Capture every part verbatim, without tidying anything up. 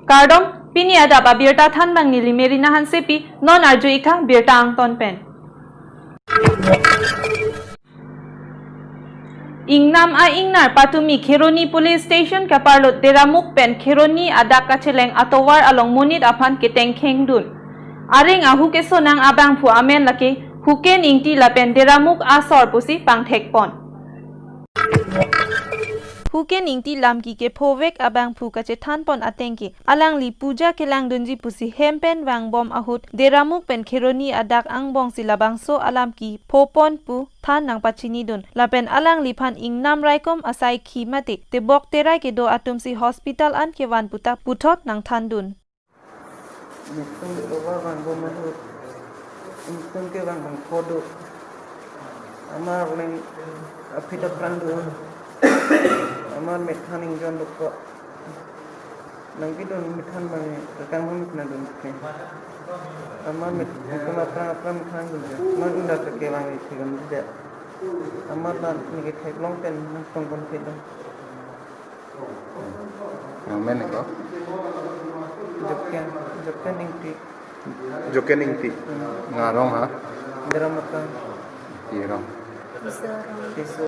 Kardom, pini adap abirta thanbang neli Merina Hansepi, non arju-ik tha birta angton pen. Ingnam a-ingnar patumi Kheroni Police Station kaparlo Deramuk pen Kheroni adak kacheleng atovar along monit aphan ketengkhengdun. Areng ahu kesonang abangphu amen lake Huken Ingti lapen Deramuk asor pusi pangthekpon. Huken Ingti lamki kephovek abangphu kachethanpon atengke alangli puja kelangdunji pusi hem pen vangbom ahut Deramuk pen Kheroni adak angbongsi labangso alamki phopon pu than nangpachinidun. Lapen alangliphan ingnam raikom asaikhi mate tebok terai kedo atumsi hospital an kevan puta puthot nangthandun. Netum atovar vangbom ahut, netum ke vangbom phodo. Amar leng aphi ta prang do. Amar methan ingjon dokok. Nangpidun methan bang kakang hum na dun ke. Amar met kuma prang prang methan dun ke. Amar unda ke vang ikhi gam de. Amar dan neke theklong pen nangtongpon pidun. Nangmen ko? Joken, Joken Ingti. Joken Ingti. Ngarong ha? Deramuk. Tirong. Tiso.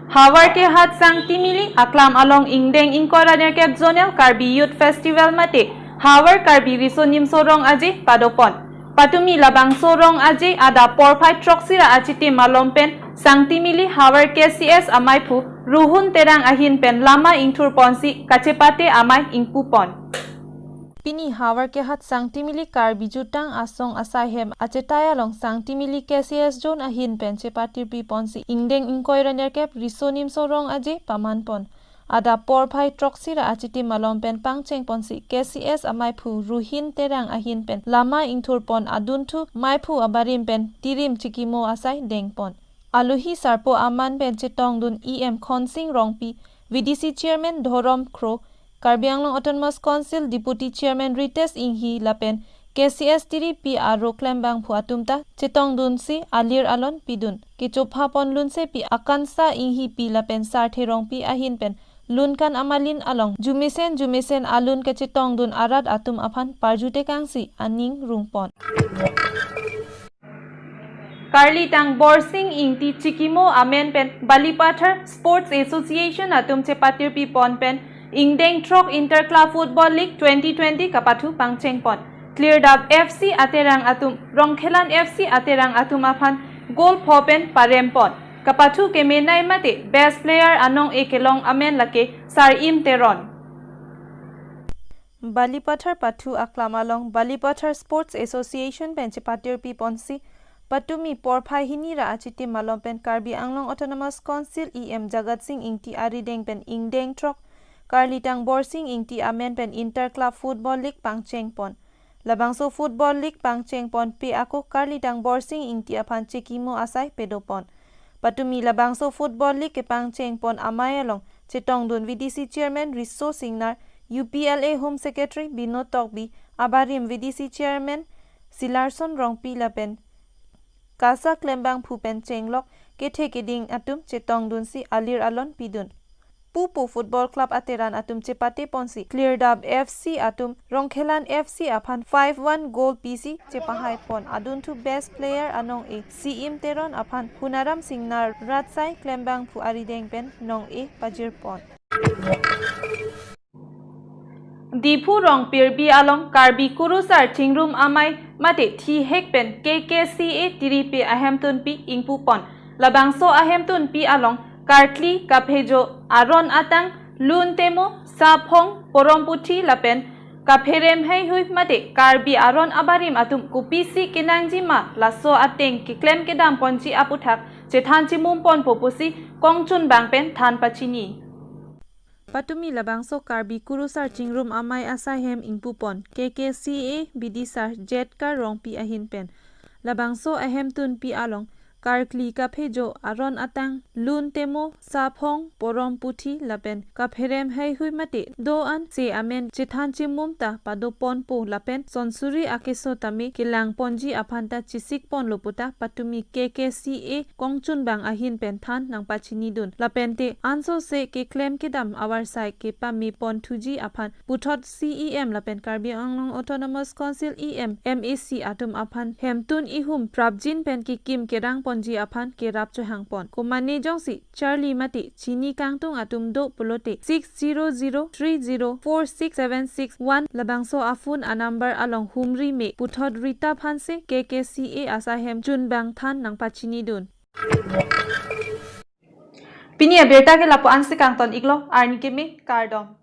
Havar Kehat Sangtimili aklam along ingdeng ingkoi ra nerkep Zonal Karbi Youth Festival mate Havar Karbi Riso Nimso Rong Aje padopon. Patumi labangso Rong Aje adap porphai throksi ra achitim malom pen Sangtimili Havar K C S amaiphu Ruhun Terang ahin pen lama ingthurponsi kachepate amei ingpupon. Pini Havar Kehat Sangtimili Karbi Jutang Asong asaihem achetai along Sangtimili K C S Zone ahin pen chepatirpiponsi ingdeng ingkoi ra nerkep Riso Nimso Rong Aje pamanpon. Adap porphai throksi ra achitim malom pen pangchengponsi K C S amaiphu Ruhin Terang ahin pen lama ingthurpon adunthu maiphu abarim pen tirim chikimo asai dengpon. Alohi sarpo aman pen chetongdun E M Khonsing Rongpi, V D C Chairman Dhorom Kro, Karbi Anglong Autonomous Council Deputy Chairman Ritesh Inghi lapen K C S tiripi aro klembangphu atum ta chetongdunsi alir alon pidun. Kechophapon lunsepi Akansa Inghipi lapen Sarthe Rongpi ahin pen lunkan amalin along jumesen jumesen alun kachetongdun arat atum aphan parjutekangsi aning rungpon. Karlitang Borsing Ingti chikimo amen pen Balipathar Sports Association atum chepatirpipon pen ingdeng throk Inter Club Football League twenty twenty kapathu pangchengpon. Klirdap F C Aterang atum, Rongkhelan F C Aterang atum aphan goal pho pen parempon. Kapathu kemenei mate best player anong-e kelong amen lake Sar Im Teron. Balipathar pathu aklam along Balipathar Sports Association pen chepatirpiponsi patumi porphai hini ra achitim malom pen Karbi Anglong Autonomous Council E M Jagat Sing Ingti arideng pen ingdeng throk Karlitang Borsing Ingti amen pen Inter Club Football League pangchengpon. Labangso Football League pangchengponpe ako Karlitang Borsing Ingti aphan chikimo asai pedopon. Patumi labangso Football League kepangchengpon amei along chetongdun V D C Chairman Riso Singnar, U P L A Home Secretary Binod Tokbi, abarim V D C Chairman Silarson Rongpi lapen KASA klembangphu pen chenglok kethe keding atum chetongdunsi alir alon pidun. Pupu Football Club ateran atum chepateponsi Klirdap F C atum Rongkhelan F C aphan five one goal pisi chepahaipon. Adunthu best player anong-e Si Im Teron aphan Hunaram Singnar, Ratsai klembangphu arideng pen nong-e pajirpon. Diphu Rongpirbi along Karbi Kurusar Chingrum Amei mate thihek pen K K C A tiripi ahemtunpi ingpupon. Labangso ahemtunpi along karkli, kaphejo aron atang, lun temo, saphong, poromputhi lapen kapherem heihui mate Karbi aron abarim atum kopisi kenangjima laso ateng keklem kedamponji aputhak chethan chimumponpo pusi kongchunbang pen than pachini. Patumi labangso Karbi Kurusar Chingrum Amei asaihem ingpupon K K C A bidisar Jetkar Rongpi ahin pen. Labangso ahemtunpi along Arkli Kaphejo, Aron Atang, Lun Temo, Saphong Porom Puthi lapen kapherem heihui mate do-an se amen chethan chimum ta padoponpo lapen sonsuri akeso tame kelangponji aphan ta chesikponlo puta patumi K K C A kongchunbang ahin pen than nangpachinidun. Lapente ansose keklem kedam avarsai kepameponthuji aphan puthot C E M lapen Karbi Anglong Autonomous Council E M, M A C atum aphan hemtun ihum prapjin pen kekim kerangponji aphan kerap chohangpon. Komane jongsi charli mate chini kangtung atum do pulote six zero zero three zero four six seven six one labangso a-phone a-number along humri me puthot Rita Phanse, K K C A asahem chunbang than nangpachinidun. Pini abirta ke lapu-an si kangton-iklo, arni keme, kardom.